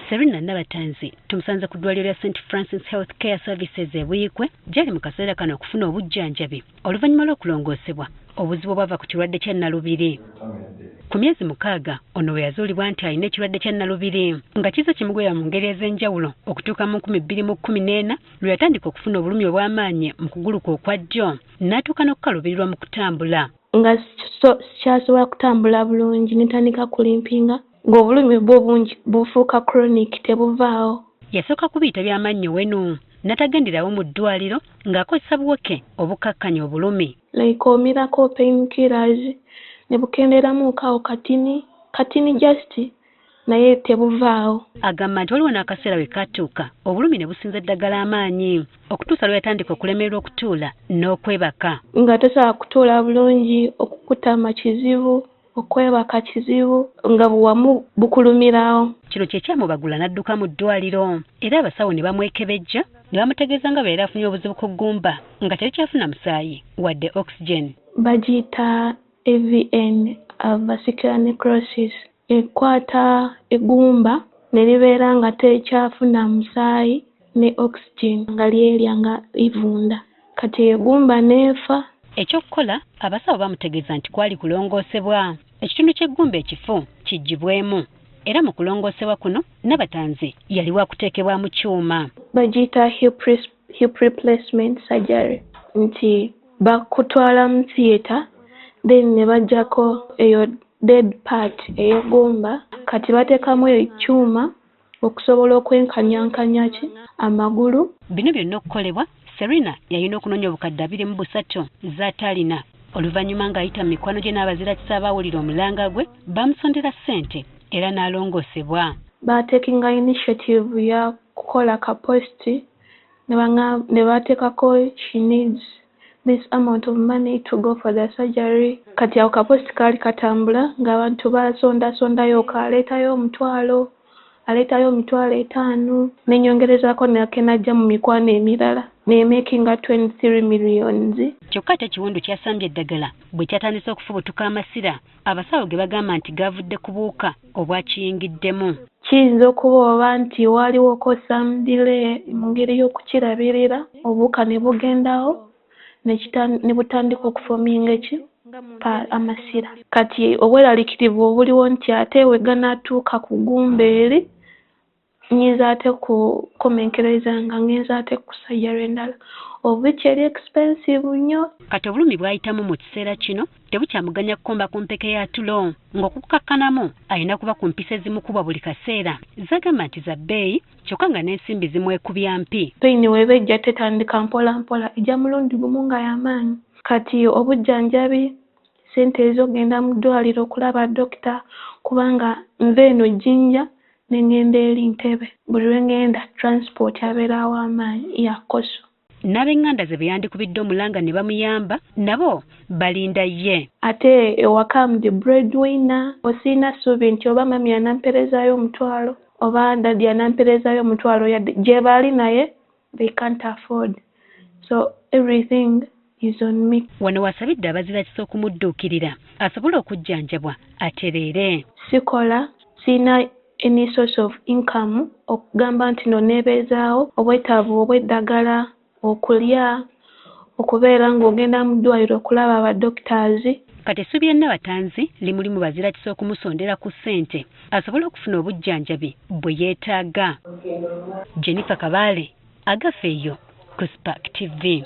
Serena Nabatanzi tumusanze ku ddwaliro lya St Francis Health Care Services e Buikwe, gy'ali mu kaseera kano okufuna obujjanjabi oluvannyuma lw'okulongoosebwa obuzibu obwava ku kirwadde kya Nalubiri. Ku myezi 6 ono we yazuulibwa nti alina ekirwadde kya Nalubiri nga kize kimugwera mu ngeri ez'enjawulo okutuuka mu 2014 lwe yatandika okufuna obulumi obw'amaanyi mu kugulu kwe okwa ddyo n'atuuka n'okukaluubirirwa mu kutambula. Nga sikyasobola kutambula bulungi, ne ntandika kulimpinga ng'obulumi bwo bungi bufuuka chronic, tebuvaawo. Yasooka kubiyita by'amannyo wenu n'atagenderawo mu ddwaliro ng'akozesa buweke obukakkanya obulumi. Like omirako painkillers ne bukendeeramuko awo katini katini just, naye tebuvaawo. Agamba nti waliwo n'akaseera we katuuka obulumi ne businza eddagala amaanyi okutuusa lwe yatandika okulemererwa okutuula n'okwebaka. Nga tosobola kutuula bulungi, okukutama kizibu, okwebaka kizibu, nga buwamu bukulumirawo. Kino kye kyamubagula n'adduka mu ddwaliro era abasawo ne bamwekebejja ne bamutegeeza nga bwe yali afunye obuzibu ku ggumba nga terikyafuna musaayi wadde oxygen. Bagiyita AVN, avascular necrosis, ekwata eggumba ne libeera nga tekyafuna musaayi ne oxygen, nga lyerya nga livunda, kati eggumba n'efa. Ekyokukola abasawo bamutegeeza nti kwali kulongoosebwa ekitundu ky'eggumba ekifu kiggyibwemu, era mu kulongoosebwa kuno Nabatanzi yali wa kuteekebwa mu kyuma. Bagiyita hip replacement surgery, nti bakutwala mu theatre, then ne baggyako eyo dead part ey'eggumba, kati bateekamu ekyuma okusobola okwenkanyankanya ki amagulu. Bino byonna okukolebwa, Serena yalina okunoonya obukadde 23 z'ataalina. Oluvannyuma ng'ayita mu mikwano gye n'abazirakisa abaawulira omulanga gwe, bamusondera ssente era n'alongoosebwa. Batekinga initiative ya kukola ka post ne bateekako, "She needs this amount of money to go for the surgery." Kati awo ka post kaali katambula ng'abantu basondasondayo, aleetayo 100, aleetayo 50,000, nenyongerezaako nake najja mu mikwano emirala nemakinga 23 millions. Kyokka ate ekiwundu kyasambye eddagala bwe kyatandise okufubutuka amasira, abasawo ge bagamba nti gavudde ku buwuka obwakiyingiddemu. Kiyinza okuba oba nti waliwoko some delay mu ngeri y'okukirabirira, obuwuka ne bugendawo ne butandika okufominga eki amasira. Kati obweraliikirivu obuliwo nti ate we ganaatuuka ku ggumba eri, nnyinza ate kukomenkereza nga ngenze ate ku surgery endala, obuki eri expensive nnyo. Kati obulumi bw'ayitamu mu kiseera kino tebukyamuganya kukomba ku mpeke ya tulo, ng'okukakkanamu alina kuba ku mpisa ezimukubwa buli kaseera zagamba nti za bbeeyi, kyokka nga n'ensimbi zimwekubya mpi. Pain weeba ejja tetandika mpola mpola, ejja mulundi gumu nga y'amaanyi. Kati obujjanjabi, ssente ez'okugenda mu ddwaliro okulaba dokita, kubanga nva eno Jjinja ne ŋŋenda eri Ntebe, buli lwe ŋŋenda transport abeera w'amaanyi ya koso. N'ab'eŋŋanda ze be yandikubidde omulanga ne bamuyamba nabo balinda ye. Ate ewaka am the breadwinner, osiina ssuubi nti oba mummy anampeerezaayo 100 oba daddy anampeerezaayo 100, yadde gye baali naye they can't afford, so everything is on me. Wano wasabidde abazirakisa okumudduukirira asobole okujjanjabwa atereere. Sikola, siyina any source of income okugamba nti no neebeezaawo obwetaavu obw'eddagala, okulya, okubeera ng'ogenda mu ddwaliro okulaba aba doctors. Kati essuubi lya Nabatanzi limuli mu bazirakisa okumusondera ku ssente asobole okufuna obujjanjabi bwe yeetaaga. Jennifer Kabaale, Agafeeyo, ku Spark TV.